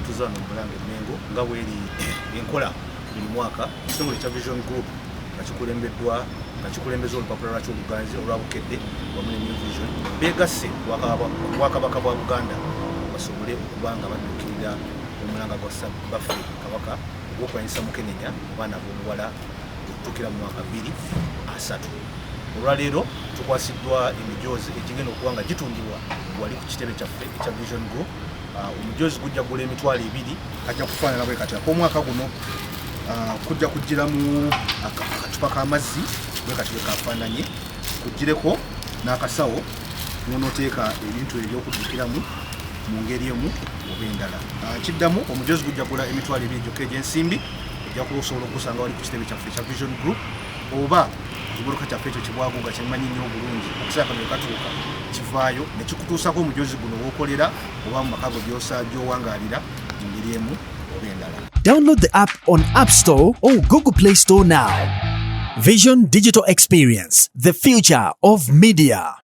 Tuza wano Bulange Mengo nga bweri enkola buli mwaka, ekitongole kya Vision Group nga kikulembeddwa, nga kikulembeza olupapula lwakyo oluganzi olwa Bukedde wamu ne New Vision, begasse ku Bwakabaka bwa Buganda basobole okuba nga badduukirira omulanga gwa baffe Kabaka ogw'okulwanyisa mukenenya mu baana b'obuwala okutuukira mu mwaka 2030. Olwaleero tukwasiddwa emijoozi egigenda okuba nga gitundibwa wali ku kitebe kyaffe ekya Vision Group. Omujoozi gujja kugula 20,000. Kajja kufaanana bwe kati ak'omwaka guno. Kujja kugiramu akacupa k'amazzi bwe kati bwe kafaananye, kugireko n'akasawo munoteeka ebintu ebyokuddukiramu mu ngeri emu oba endala. Kiddamu, omujoozi gujja kugula 20,000 gyokka egy'ensimbi. Ojja kuba osobola okugusanga wali ku kitebe kyaffe ekya Vision Group oba ekimotoka kyaffe ekyo kibwagu nga kyemmanyi nnyo obulungi. Akaseera kano wekatuuka kivaayo ne kikutuusako omujoozi guno w'okolera oba mu maka go gy'owangaalira mu ngeri emu oba endala. Download the app on App Store or Google Play Store now. Vision Digital Experience, the future of media.